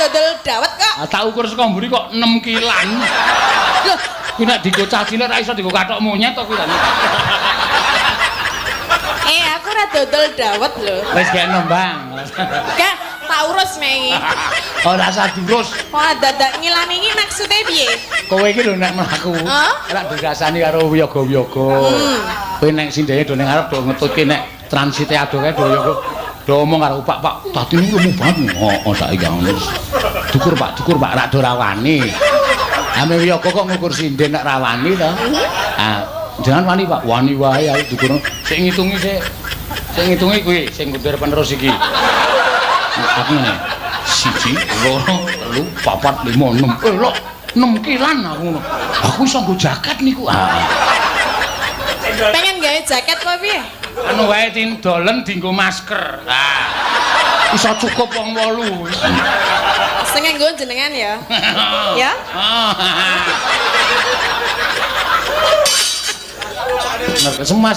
dodol dawet kok. Ah, tak ukur saka mburi kok 6 kilan. Loh, Kuwi nek dienggo cah cilik ra iso dienggo kathok monyet to kuwi. Eh, aku ora dodol dawet lho. Wis gekno, Bang. Gak, tak urus mek iki. Ora usah diurus. Kok dadak ngilani iki maksude piye? Kowe iki lho nek mlaku, Hah? ora dirasani karo wiyaga-wiyaga. Kowe nek sindene do ning ngarep do ngetutke nek transite adoh kae do wiyaga. Do omong karo Pak, Pak, tadi niku lemu banget. Heeh, saiki ngono. Dukur Pak, dukur Pak, rak do rawani. Ame wiyaga kok ngukur sinden nek rawani to. Ah, jangan wani Pak, wani wae aku dukur. Sing ngitungi sik. Sing ngitungi kuwi sing kundur penerus iki. Aku ngene. 1, 2, 3, 4, 5, 6. Eh, lho, 6 kilan aku ngono. Aku iso nggo jaket niku. Ah. Pengen gawe jaket apa piye? Anu wae tin dolen dienggo masker. Ah. Iso cukup wong 8. Sing nganggo jenengan ya. Ya? Ah. Semas.